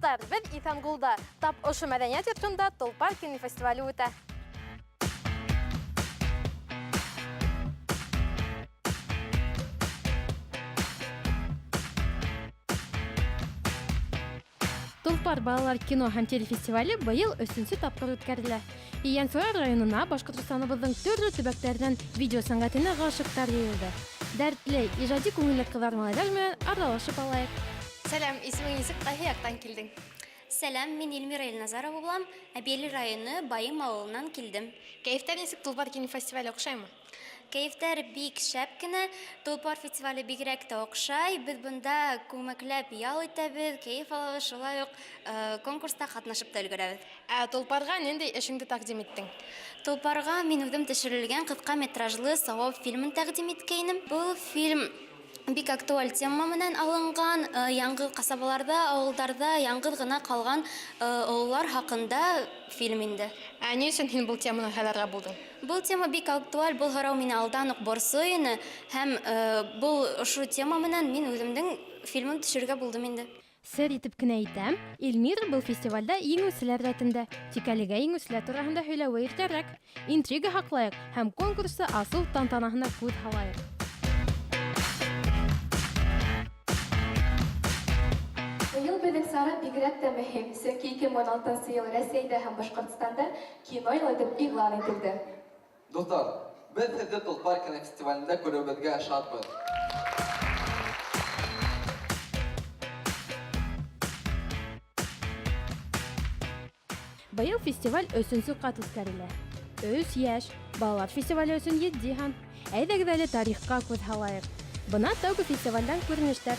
Дуҫтар, беҙ Иҫәнгулда. Тап ошо мәҙәниәт йортонда Толпар кинофестивале үтә. Толпар балалар кино һәм телефестивале быйыл өсөнсө тапҡыр үткәрелә. Ейәнсура районына Башҡортостаныбыҙҙың төрлө төбәктәренән видео сәнғәтенә ғашиҡтар йыйылды. Дәртле, ижади күңелле ҡыҙҙар-малайҙар менән аралашып алайыҡ. Сәләм, исемең нисек, ҡайһы яҡтан килдең? Сәләм, мин Эльмира Илназарова булам, Әбйәлил районы Байым ауылынан килдем. Кәйефтәр нисек, Толпар кинофестивале оҡшаймы? Кәйефтәр бик шәп кенә, Толпар фестивале бигрәк тә оҡшай. Беҙ бында күмәкләп ял итәбеҙ, кәйеф алабыҙ, шулай уҡ конкурста ҡатнашып та өлгөрәбеҙ. Ә Толпарға ниндәй эшеңде тәҡдим иттең? Толпарға мин үҙем төшөрөлгән ҡыҫҡа метражлы Сауап фильмын тәҡдим иткәйнем. Был фильм бик актуаль тема менән алынған, яңғыҙ ҡасабаларҙа, ауылдарҙа яңғыҙ ғына ҡалған ололар хаҡында фильм инде. Ә ни өсөн һин был теманы һайларға булдың? Был тема бик актуаль, был һорау мине алдан уҡ борсой ине, һәм был ошо тема менән мин үҙемдең фильмым төшөрөргә булдым инде. Сер итеп кенә әйтәм, Эльмира был фестивальдә еңеүселәр рәтендә. Тик әлегә еңеүселәр тураһында һөйләүе иртәрәк. Интрига һаҡлайыҡ һәм конкурсты асыу тантанаһына күҙ һалайыҡ. Быйыл беҙҙең сара бигерәк тә мөһим, сөнки 2016 йыл Рәсәйҙә һәм Башҡортостанда кино йылы итеп иғлан ителде. Дуҫтар, беҙ һеҙҙе Толпар кинофестивалендә күреүебеҙгә шатбыҙ. Быйыл фестиваль өсөнсө ҡат үткәрелә. Өс йәш, балалар фестивале өсөн етди һан. Әйҙәгеҙ әле тарихҡа күҙ һалайыҡ. Бына тәүге фестивалдән күренештәр.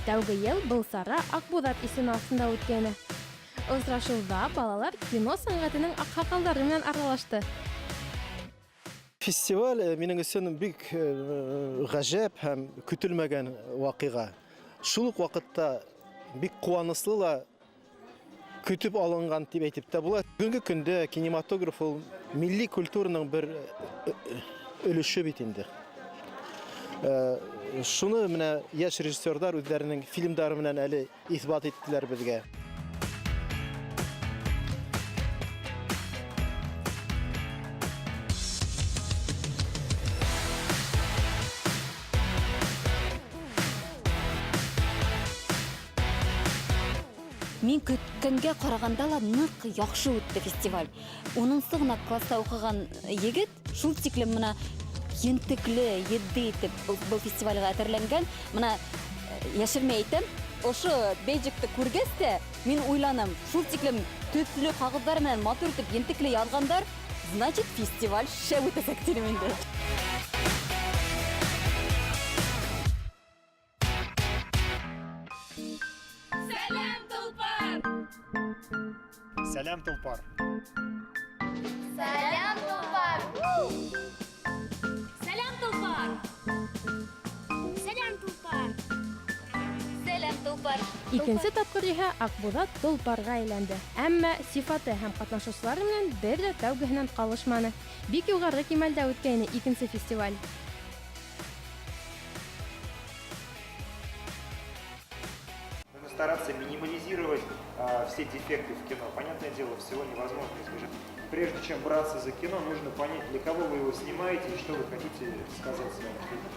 Тәүге йыл был сара Аҡбуҙат исеме аҫтында үткәйне. Осрашыуҙа балалар кино сәнғәтенең аҡһаҡалдары менән аралашты. Фестиваль минең өсөн бик ғәжәп һәм көтөлмәгән ваҡиға. Шул уҡ ваҡытта бик ҡыуаныслы ла көтөп алынған тип әйтеп тә була. Бөгөнгө көндә кинематограф ул милли культураның бер өлөшө бит инде. Шуны менә йәш режиссерҙар үҙҙәренең фильмдары менән әле иҫбат иттеләр беҙгә. Мин көткәнгә ҡарағанда ла ныҡ яҡшы үтте фестиваль. Унынсы ғына класста уҡыған егет шул тиклем мына ентекле, етди итеп был фестивальгә әҙерләнгән. Мына йәшермәй әйтәм, ошо бейджикты күргәс тә мин уйланым, шул тиклем төҫлө ҡағыҙҙар менән матур итеп ентекле яҙғандар, значит, фестиваль шәп үтәсәк тинем инде. Сәләм, Толпар! Сәләм, Толпар! Сәләм, Толпар! Сәләм, Толпар! Сәләм, Толпар! Сәләм, Толпар! Икенсе тапҡыр иһә Аҡбуҙат Толпарға әйләнде. Әммә сифаты һәм ҡатнашыусылары менән бер ҙә тәүгеһенән ҡалышманы. Бик юғары кимәлдә үткәйне икенсе фестиваль. Нужно стараться минимализировать все дефекты в кино. Понятное дело, всего невозможно избежать. Прежде чем браться за кино, нужно понять, для кого вы его снимаете и что вы хотите сказать своим фильмом.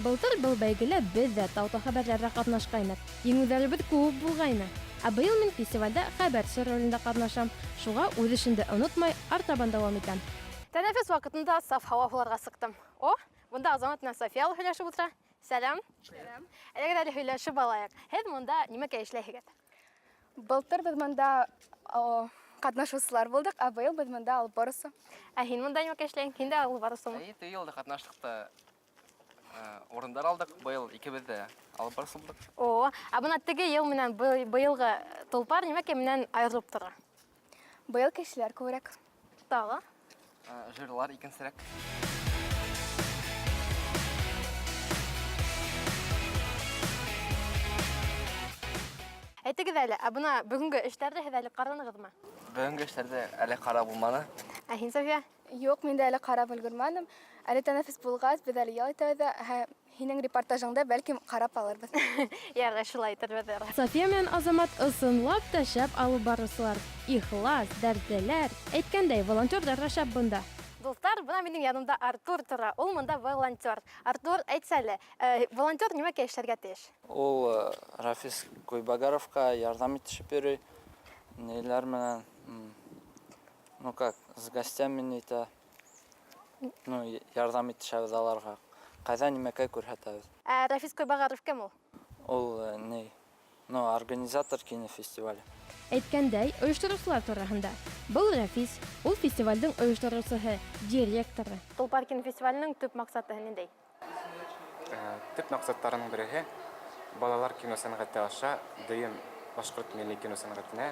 Былтыр был бәйгелә беҙ ҙә Таута хәбәрҙәрҙә ҡатнашҡайныҡ. Еңеүҙәребеҙ күп булғайны. Ә быйыл мин фестивалдә хәбәрсе ролендә ҡатнашам. Шуға үҙ эшемде онотмай, артабан дауам итәм. Тәнәфес ваҡытында саф һауа һуларға сыҡтым. О, бында Азамат менән София ла һөйләшеп ултыра. Сәләм. Сәләм. Әйҙәгеҙ әле һөйләшеп алайыҡ. Һеҙ бында нимәкәй эшләйһегеҙ? Былтыр беҙ бында, о, ҡатнашыусылар булдыҡ, ә быйыл беҙ бында алып барыусы. Ә һин бында нимәкәй эшләйһең? Һин дә алып барыусымы? Эйе, теге йылда ҡатнаштыҡ та, урындар алдыҡ. Быйыл икебеҙ ҙә алып барыусы булдыҡ. О, ә бына теге йыл менән быйылғы Толпар нимәкәй менән айырылып тора? Быйыл кешеләр күберәк. Тағы? Жюрилар икенсерәк. Әйтегеҙ әле, ә бына бөгөнгө эштәрҙе һеҙ әле ҡаранығыҙмы? Бөгөнгө эштәрҙе әле ҡарап булманы. Ә һин, София? Юҡ, мин дә әле ҡарап өлгөрмәнем. Әле тәнәфес булғас, беҙ әле ял итәбеҙ ҙә, һинең репортажыңды бәлкем ҡарап алырбыҙ. Ярай, шулай итербеҙ. София менән Азамат ысынлап та шәп алып барыусылар. Ихлас, дәртлеләр. Әйткәндәй, волонтерҙар ҙа шәп бында. Дуҫтар, бына минең янымда Артур тора. Ул мында волонтер. Артур, әйтсә әле, волонтер нимәкә эшләргә тейеш? Ул Рафис Куйбагаровҡа ярҙам итешеп йөрөй. Ниләр менән, ну как, с гостями нитә. Ну, ярҙам итешәбеҙ аларға. Ҡайҙа нимәкәй күрһәтәбеҙ. Ә Рафис Куйбагаров кем ул? Ул ни, ну, организатор кинофестиваля. Әйткәндәй, ойоштороусылар тураһында. Был Рафис, ул фестивалдең ойоштороусыһы, директоры. Толпар кинофестиваленең төп маҡсаты ниндәй? Төп маҡсаттарының береһе балалар кино сәнғәте аша дөйөм башҡорт милли кино сәнғәтенә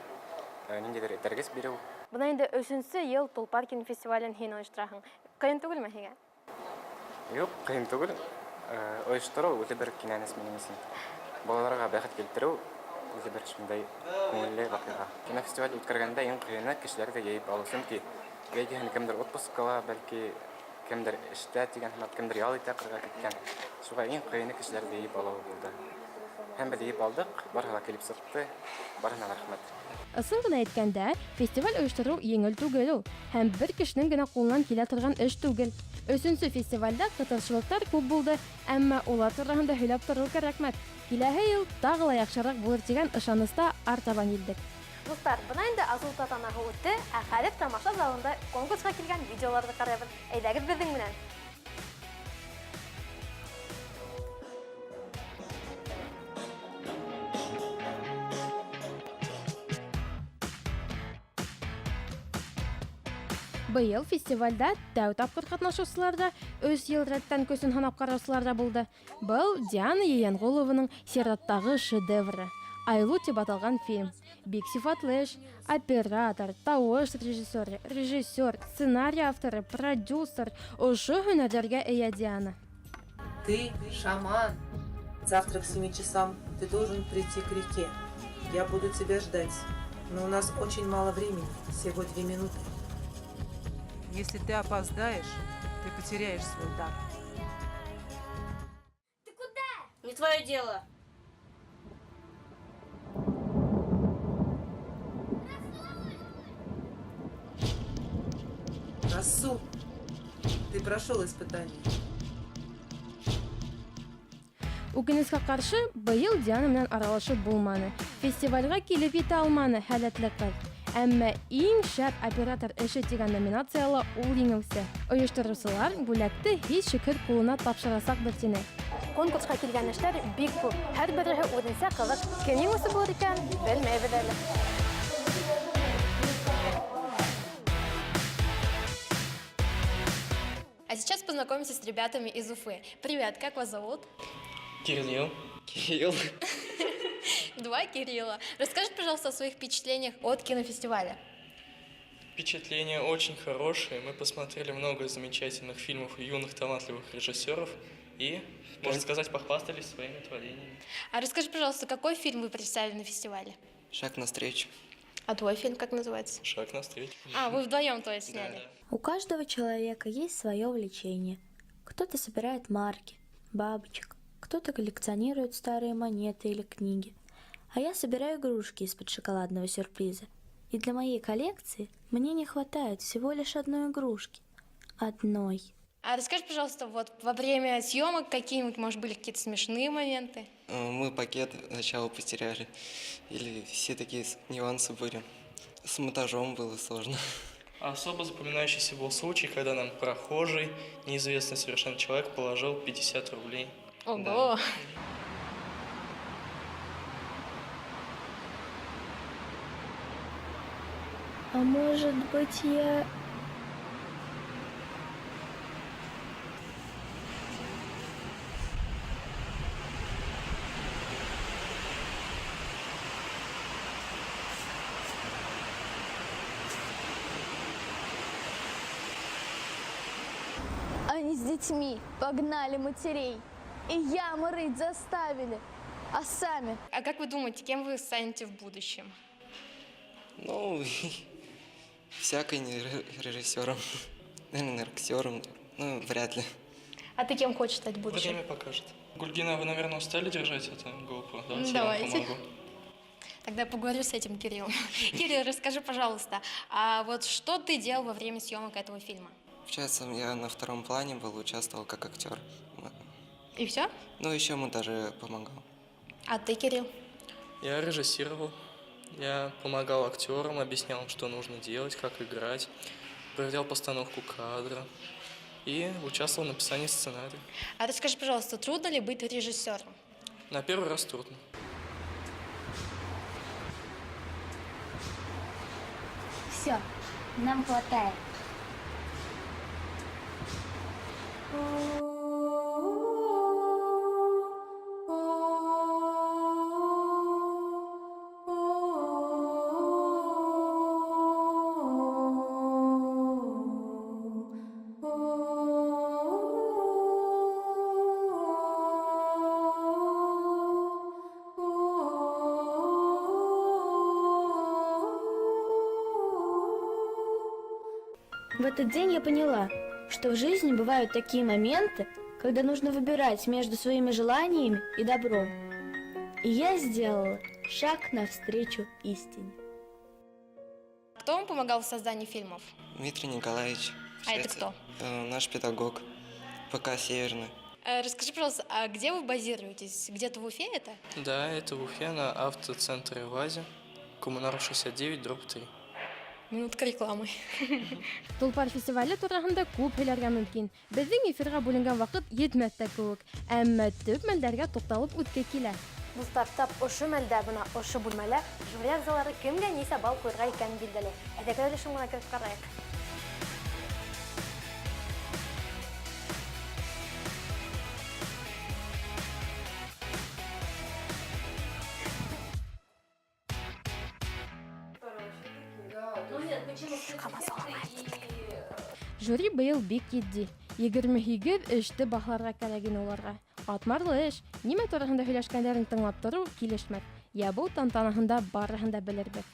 ниндәйҙер этәргес биреү. Бына инде өсөнсө йыл Толпар кинофестивален һин ойоштораһың. Ҡыйын түгелме һиңә? Юҡ, ҡыйын түгел. Ойоштороу үҙе бер кинәнес минең өсөн. Балаларға бәхет килтереү үҙе бер шундай күңелле ваҡиға. Кинофестиваль үткәргәндә иң ҡыйыны кешеләрҙе йыйып алыу, сөнки йәйгеһен кемдер отпускала, бәлки кемдер эштә тигән һымаҡ, кемдер ял итә ҡырға киткән. Шуға иң ҡыйыны кешеләрҙе йыйып алыу булды. Һәм беҙ йыйып алдыҡ, барыһы ла килеп сыҡты, барыһына рәхмәт. Ысын ғына әйткәндә, фестиваль ойоштороу еңел түгел ул, һәм бер кешенең генә ҡулынан килә торған эш түгел. Өсөнсө фестивалдә ҡытыршылыҡтар күп булды, әммә улар тураһында һөйләп тороу кәрәкмәҫ. Киләһе йыл тағы ла яҡшыраҡ булыр тигән ышаныста артабан килдек. Дуҫтар, бына инде асыу тантанаһы үтте, ә хәҙер тамаша залында конкурсҡа килгән видеоларҙы ҡарайбыҙ. Әйҙәгеҙ беҙҙең менән. Быйыл фестивалдә тәү тапҡыр ҡатнашыусылар ҙа, өс йыл рәттән көсөн һынап ҡараусылар ҙа булды. Был Диана Ейәнғолованың сираттағы шедевры. Айлу тип аталған фильм. Бик сифатлы эш. Оператор, тауыш режиссеры, режиссер, сценарий авторы, продюсер. Ошо һөнәрҙәргә эйә Диана. Ты шаман. Завтра к 7 часам ты должен прийти к реке. Я буду тебя ждать. Но у нас очень мало времени, всего 2 минуты. Если ты опоздаешь, ты потеряешь свой дар. Ты куда? Не твое дело. Расул, ты прошел испытание. Үкенескә ҡаршы, быйыл Диана менән аралашып булманы. Фестивальгә килеп етә алманы һәләтле ҡыҙ. Әммә иң шәп оператор эше тигән номинацияла ул еңеүсе. Ойоштороусылар бүләкте һис шикһеҙ ҡулына тапшырасаҡбыҙ тине. Конкурсҡа килгән эштәр бик күп. Һәр береһе үҙенсә ҡыҙыҡ. Кем еңеүсе булыр икән, белмәйбеҙ әле. А сейчас познакомимся с ребятами из Уфы. Привет, как вас зовут? Кирилл. Кирилл. Два Кирилла. Расскажи, пожалуйста, о своих впечатлениях от кинофестиваля. Впечатления очень хорошие. Мы посмотрели много замечательных фильмов юных талантливых режиссеров и, можно сказать, похвастались своими творениями. А расскажи, пожалуйста, какой фильм вы представили на фестивале? «Шаг навстречу». А твой фильм как называется? «Шаг навстречу». А, вы вдвоем, то есть, сняли? Да. У каждого человека есть свое увлечение. Кто-то собирает марки, бабочек, кто-то коллекционирует старые монеты или книги. А я собираю игрушки из-под шоколадного сюрприза. И для моей коллекции мне не хватает всего лишь одной игрушки. Одной. А расскажи, пожалуйста, вот во время съемок какие-нибудь, может, были какие-то смешные моменты? Мы пакет сначала потеряли. Или все такие нюансы были. С монтажом было сложно. Особо запоминающийся был случай, когда нам прохожий, неизвестный совершенно человек, положил 50 рублей. Ого! Да. А может быть, я... Они с детьми погнали матерей и ямы рыть заставили. а сами. А как вы думаете, кем вы станете в будущем? Ну, всякой не режиссером. Наверное, актером. Ну, вряд ли. А ты кем хочешь стать в будущем? Время покажет. Гульгина, вы, наверное, устали держать это GoPro? Давайте я вам Давайте. помогу. Тогда я поговорю с этим Кириллом. Кирилл, расскажи, пожалуйста, а вот что ты делал во время съемок этого фильма? Получается, я на втором плане был, участвовал как актер. И все? Ну, еще монтаже помогал. А ты, Кирилл? Я режиссировал, я помогал актерам, объяснял им, что нужно делать, как играть, проверял постановку кадра и участвовал в написании сценария. А расскажи, пожалуйста, трудно ли быть режиссером? На первый раз трудно. Все, нам хватает. В этот день я поняла, что в жизни бывают такие моменты, когда нужно выбирать между своими желаниями и добром. И я сделала шаг навстречу истине. Кто вам помогал в создании фильмов? Дмитрий Николаевич. А это получается, кто? Наш педагог. ПК «Северный». Расскажи, пожалуйста, а где вы базируетесь? Где-то в Уфе это? Да, это в Уфе на автоцентре ВАЗе, Коммунаров 69, дробь 3. Минутка рекламы. Толпар фестивале тураһында күп һөйләргә мөмкин. Беҙҙең эфирға бүленгән ваҡыт етмәҫ тә кеүек. Әммә төп мәлдәргә туҡталып үтке килә. Дуҫтар, тап ошо мәлдә бына ошо бүлмәлә жюри ағзалары кемгә нисә балл ҡуйырға икәнен билдәләй. Әйҙәгеҙ әле шуны кереп ҡарайыҡ. Жюри быйыл бик етди. 28 эште баһаларға кәрәк ине уларға. Ҡатмарлы эш. Нимә тураһында һөйләшкәндәрен тыңлап тороу килешмәҫ. Ябыу тантанаһында барыһын да белербеҙ.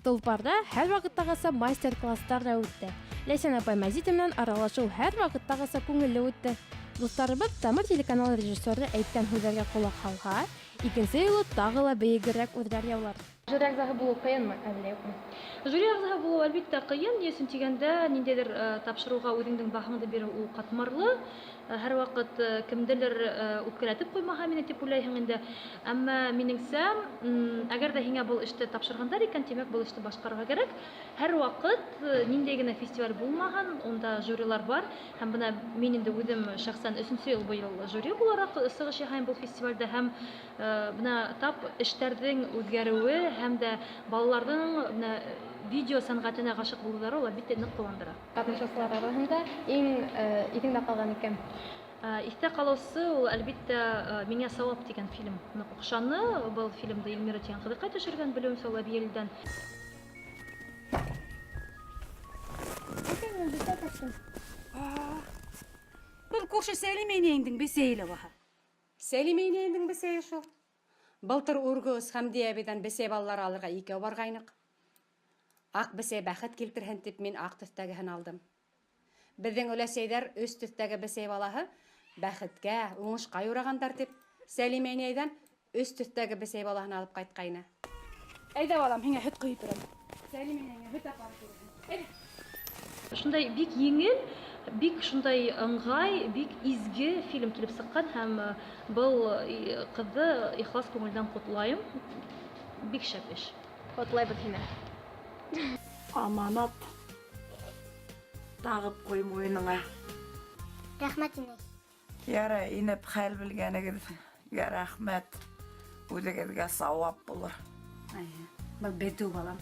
Толпарҙа һәр ваҡыттағыса мастер-класстар ҙа үтте. Ләйсән апай Мәзитова менән аралашыу һәр ваҡыттағыса күңелле үтте. Дуҫтарыбыҙ Тамыр телеканалы режиссеры әйткән һүҙҙәргә ҡолаҡ һалһа, икенсе юлы тағы ла бейегерәк үрҙәр яулар. Жюри ағзаһы булыу ҡыйынмы, әллә юҡмы? Жюри ағзаһы булыу әлбиттә ҡыйын, ни өсөн тигәндә, ниндәйҙер тапшырыуға үҙеңдең баһаңды биреү ул ҡатмарлы. Һәр ваҡыт кемделер үпкәләтеп ҡуймаһа мине тип уйлайһың инде. Әммә минеңсә, әгәр ҙә һиңә был эште тапшырғандар икән, тимәк, был эште башҡарырға кәрәк. Һәр ваҡыт ниндәй генә фестиваль булмаһын, унда жюрилар бар. Һәм бына мин инде үҙем шәхсән өсөнсө йыл быйыл жюри булараҡ сығыш яһайым был фестивалдә. Һәм бына тап эштәрҙең үҙгәреүе һәм дә балаларҙың бына видео сәнғәтенә ғашиҡ булыуҙары ул әлбиттә ныҡ ҡыуандыра. Ҡатнашыусылар араһында иң иҫеңдә ҡалған икән? Иҫтә ҡалыусы ул әлбиттә Миңә сауап тигән фильм ныҡ оҡшаны. Был фильмды Эльмира тигән ҡыҙыҡай төшөргән, белеүемсә, ул Әбйәлилдән. Был күрше Сәлимә инәйеңдең бесәйе лә баһа. Сәлимә инәйеңдең бесәйе шул. Былтыр Ургыз Хәмдиә әбейҙән бесәй балалары алырға икәү барғайныҡ. Аҡ бесәй бәхет килтерһен тип мин аҡ төҫтәгеһен алдым. Беҙҙең өләсәйҙәр өс төҫтәге бесәй балаһы бәхеткә, уңышҡа юрағандар тип Сәлимә инәйҙән өс төҫтәге бесәй балаһын алып ҡайтҡайны. Әйҙә, балам, һиңә һөт ҡойоп бирәм. Сәлимә инәйеңә һөт апарып бирәм. Әйҙә. Шундай бик еңел, бик шундай ыңғай, бик изге фильм килеп сыҡҡан һәм был ҡыҙҙы ихлас күңелдән ҡотлайым. Бик шәп эш. Ҡотлайбыҙ һине. Аманат тағып ҡуй муйыныңа. Рәхмәт, инәй. Ярай, инеп хәл белгәнегеҙгә рәхмәт. Үҙегеҙгә сауап булыр. Эйе, был бетеү, балам.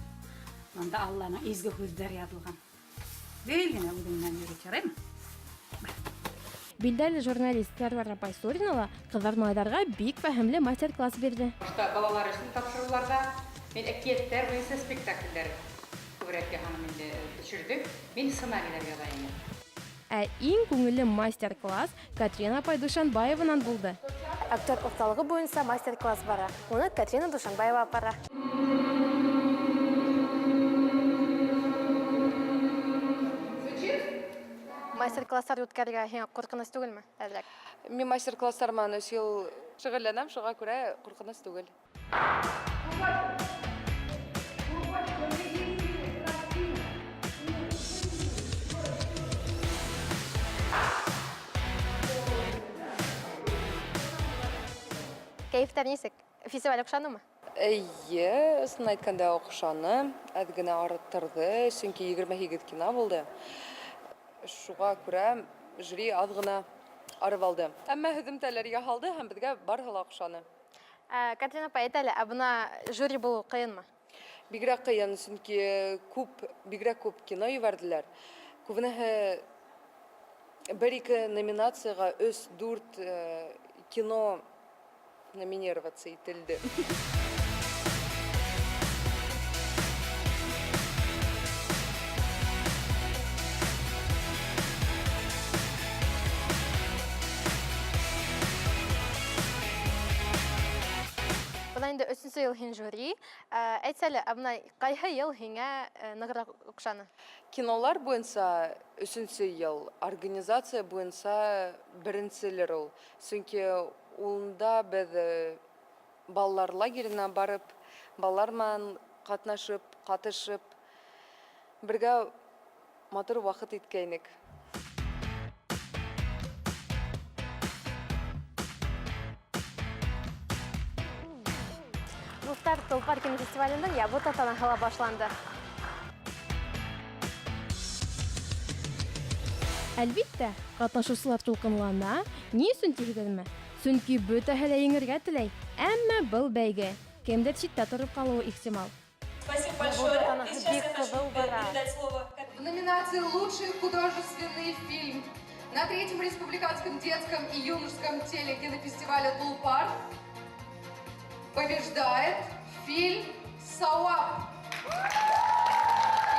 Унда Алланың изге һүҙҙәре яҙылған. Гел генә үҙең менән йөрөт, яраймы? Билдәле журналист Сәрвәр апай Сурина ла ҡыҙҙар малайҙарға бик фәһемле мастер-класс бирҙе. Башта балалар өсөн тапшырыуларҙа Мин әкияттәр буенча спектакльләр күбрәк яһаным инде, төшердек. Мин сценарийлар яза инем. Ә иң күңелле мастер-класс Катрина апай Душанбаеванан булды. Актер оҫталығы буйынса мастер-класс бара. Уны Катрина Душанбаева аппара. Мастер-класстар үткәрергә һиңә ҡурҡыныс түгелме? Әҙерәк. Мин мастер-класстар менән өс ел шөгыльләнәм, шуңа күрә куркыныч түгел. Кәйефтәр нисек? Фестиваль оҡшанымы? Эйе, ысын әйткәндә оҡшаны, әҙ генә арыттырҙы, сөнки 28 кино булды. Шуға күрә жюри аҙ ғына арып алды. Әммә һөҙөмтәләр яһалды һәм беҙгә барыһы ла оҡшаны. Катрина апай, әйт әле, ә бына жюри булыу ҡыйынмы? Бигерәк ҡыйын, сөнки күп, бигерәк күп кино ебәрҙеләр. Күбенеһе бер-ике номинацияға өс-дүрт кино номинироваться ителде. Бына инде өсөнсө йыл һин жюри. Әйтсә әле, ә бына ҡайһы йыл һиңә нығыраҡ оҡшаны? Кинолар буйынса өсөнсө йыл, организация буйынса беренселер ул. Сөнки унда беҙ балалар лагерена барып, балалар менән ҡатнашып, ҡатышып, бергә матур ваҡыт иткәйнек. Дуҫтар, Толпар кинофестивалендең ябыу тантанаһы ла башланды. Әлбиттә, ҡатнашыусылар тулҡынлана. Ни өсөн тиһегеҙме? Сөнки бөтәһе лә еңергә теләй. Әммә был бәйге кемдер ситтә тороп ҡалыуы ихтимал. Спасибо Бу большое. тантанаһы И сейчас бик я хочу ҡыҙыу бара. передать слово В номинации «Лучший художественный фильм» на третьем республиканском детском и юношеском телекинофестивале «Тулпар» побеждает фильм «Сауап».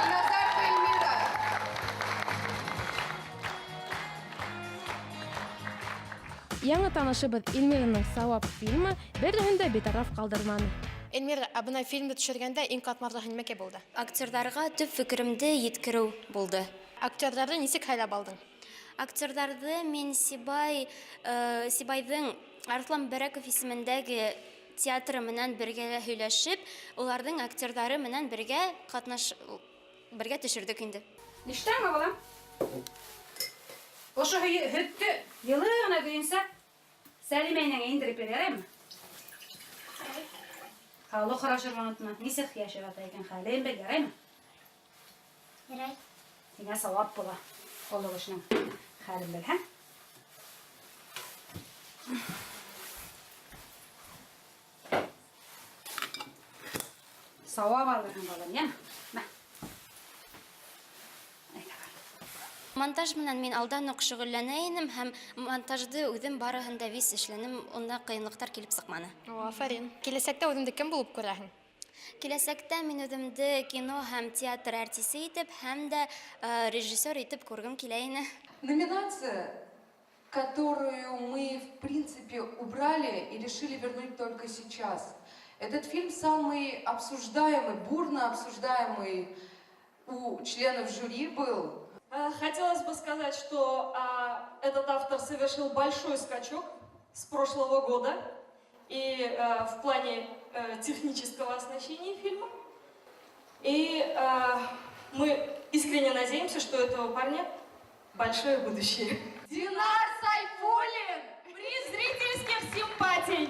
Ильназар Эльмира. Яңы танышыбыҙ Эльмираның «Сауап» фильмы береһен дә битараф ҡалдырманы. Эльмира, ә бына фильмды төшөргәндә иң ҡатмарлыһы нимәкәй булды? Актерҙарға төп фекеремде еткереү булды. Актерҙарҙы нисек һайлап алдың? Актерҙарҙы мин Сибайҙың Арыҫлан Бәрәков исемендәге театры менән бергә һөйләшеп, уларҙың актерҙары менән бергә ҡатнаш, бергә төшөрҙөк инде. Нишләйме, балам? Ошо һөттө йылы ғына көйөнсә Сәлимә инәңә индереп бир, яраймы? Һаулыҡ һорашырға онотма. Нисек йәшәп ята икән, хәлен бел, яраймы? Ярай. Һиңә сауап була. Оло кешенең хәлен бел, һә? Сауап алырһың, балам, йәме? Мә. Монтаж менән мин алдан уҡ шөғөлләнә инем һәм монтажды үҙем барыһын да вис эшләнем, унда ҡыйынлыҡтар килеп сыҡманы. О, афарин. Киләсәктә үҙеңде кем булып күрәһең? Киләсәктә мин үҙемде кино һәм театр артисы итеп һәм дә режиссер итеп күргем килә ине. Номинация, которую мы, в принципе, убрали и решили вернуть только сейчас. Этот фильм самый обсуждаемый, бурно обсуждаемый у членов жюри был. Хотелось бы сказать, что этот автор совершил большой скачок с прошлого года и в плане технического оснащения фильма. И мы искренне надеемся, что у этого парня большое будущее. Динар Сайфуллин! Приз зрительских симпатий!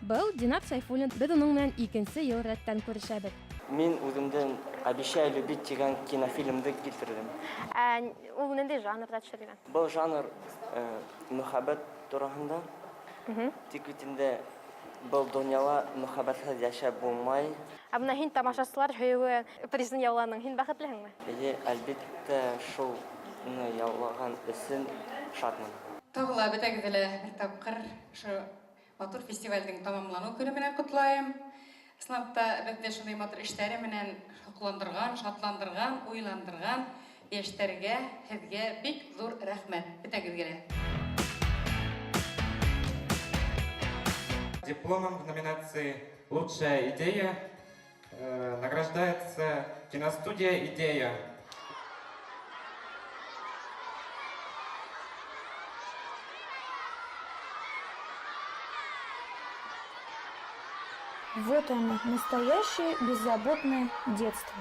Был Динар Сайфуллин, беҙ уның менән икенсе йыл рәттән күрешәбеҙ. Мин үҙемдең Обещаю любить тигән кинофильмды килтерҙем. Ә, ул ниндәй жанрҙа төшөрөлгән? Был жанр мөхәббәт тураһында. Тик бит инде был донъяла мөхәббәтһеҙ йәшәп булмай. Ә бына һин тамашасылар һөйөүе призын яуланың, һин бәхетлеһеңме? Эйе, әлбиттә, шул уны яулаған өсөн шатмын. Тағы ла бөтәгеҙҙе лә бер тапҡыр ошо матур фестивалдең тамамланыу көнө менән ҡотлайым. Ысынлап та беҙҙе шундай матур эштәре менән һоҡландырған, шатландырған, уйландырған йәштәргә, һеҙгә бик ҙур рәхмәт бөтәгеҙгә лә. Дипломом в номинации «Лучшая идея» награждается киностудия «Идея». Вот оно, настоящее беззаботное детство.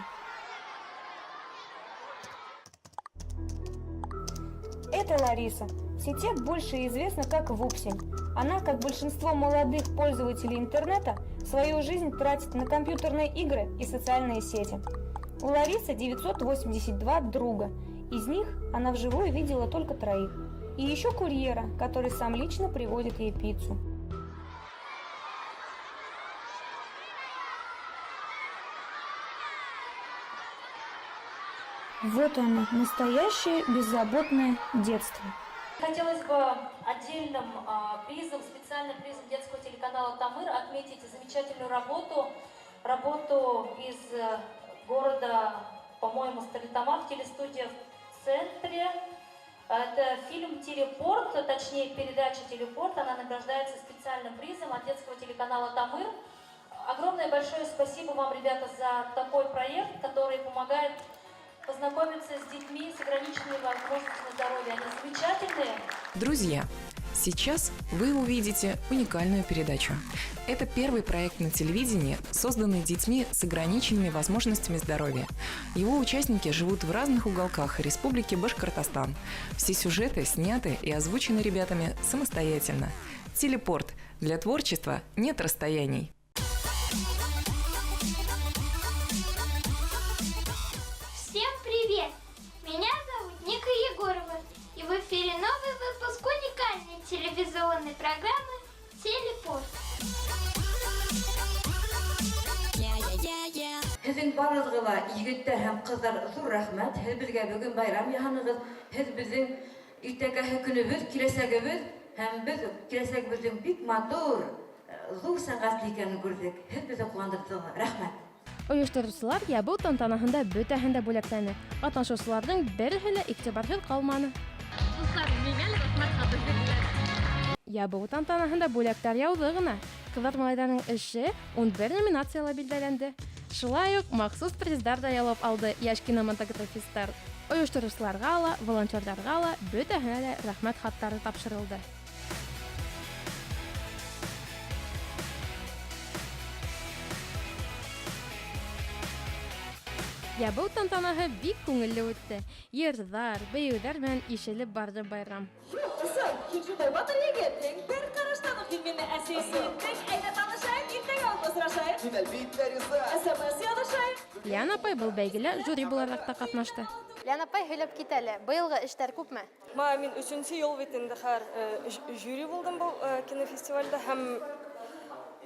Это Лариса. В сети больше известна как Вупсень. Она, как большинство молодых пользователей интернета, свою жизнь тратит на компьютерные игры и социальные сети. У Ларисы 982 друга. Из них она вживую видела только троих. И еще курьера, который сам лично привозит ей пиццу. Вот оно, настоящее беззаботное детство. Хотелось бы отдельным призом, специальным призом детского телеканала «Тамыр» отметить замечательную работу, работу из города, по-моему, Стерлитамак, телестудия в центре. Это фильм «Телепорт», точнее передача «Телепорт», она награждается специальным призом от детского телеканала «Тамыр». Огромное большое спасибо вам, ребята, за такой проект, который помогает познакомиться с детьми с ограниченными возможностями здоровья. Они замечательные. Друзья, сейчас вы увидите уникальную передачу. Это первый проект на телевидении, созданный детьми с ограниченными возможностями здоровья. Его участники живут в разных уголках Республики Башкортостан. Все сюжеты сняты и озвучены ребятами самостоятельно. Телепорт. Для творчества нет расстояний. Всем привет! Меня зовут Ника Егорова, и в эфире новый выпуск уникальной телевизионной программы «Телепорт». Һеҙҙең барығыҙға ла, егеттәр һәм ҡыҙҙар, ҙур рәхмәт. Һеҙ беҙгә бөгөн байрам яһанығыҙ. Һеҙ беҙҙең иртәгәһе көнөбөҙ, киләсәгебеҙ, һәм беҙ киләсәгебеҙҙең бик матур, ҙур сәнғәтле икәнен күрҙек. Һеҙ беҙҙе ҡыуандырҙығыҙ. Рәхмәт. Ойоштороусылар ябыу тантанаһында бөтәһен дә бүләкләне. Ҡатнашыусыларҙың береһе лә иғтибарһыҙ ҡалманы. Дуҫтар, миңә лә рәхмәт хаты бирҙеләр. Ябыу тантанаһында бүләктәр яуҙы ғына. Ҡыҙҙар-малайҙарҙың эше 11 номинацияла билдәләнде. Шулай уҡ махсус приздар ҙа яулап алды йәш кинематографистар. Ойоштороусыларға ла, волонтерҙарға ла бөтәһенә лә рәхмәт хаттары тапшырылды. Ябыу тантанаһы бик күңелле үтте. Йырҙар, бейеүҙәр менән ишелеп барҙы байрам. Юҡ, һин шундай батыр егетһең, бер ҡараштан уҡ һин мине әсир иттең. Әйҙә танышайыҡ, иртәгә үк осрашайыҡ. Мин, әлбиттә, риза. СМС яҙышайыҡ. Лиана апай был бәйгелә жюри булараҡ та ҡатнашты. Лиана апай, һөйләп кит әле, быйылғы эштәр күпме? Ма, мин өсөнсө йыл бит инде хәҙер жюри булдым был кинофестивальдә, һәм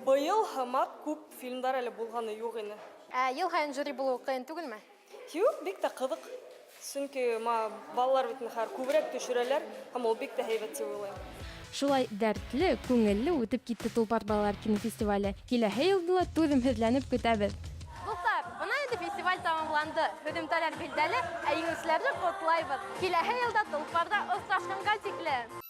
быйыл һымаҡ күп фильмдар әле булғаны юҡ ине. Ә йыл һайын жюри булыуы ҡыйын түгелме? Юҡ, бик тә ҡыҙыҡ. Сөнки ма балалар бит инде хәҙер күберәк төшөрәләр, һәм ул бик тә һәйбәт тип уйлайым. Шулай дәртле, күңелле үтеп китте Тулпар балалар кинофестивале. Киләһе йылды ла түҙемһеҙләнеп көтәбеҙ. Дуҫтар, бына инде фестиваль тамамланды. Һөҙөмтәләр билдәле, ә еңеүселәрҙе ҡотлайбыҙ. Киләһе йылда Тулпарҙа осрашҡанға тиклем.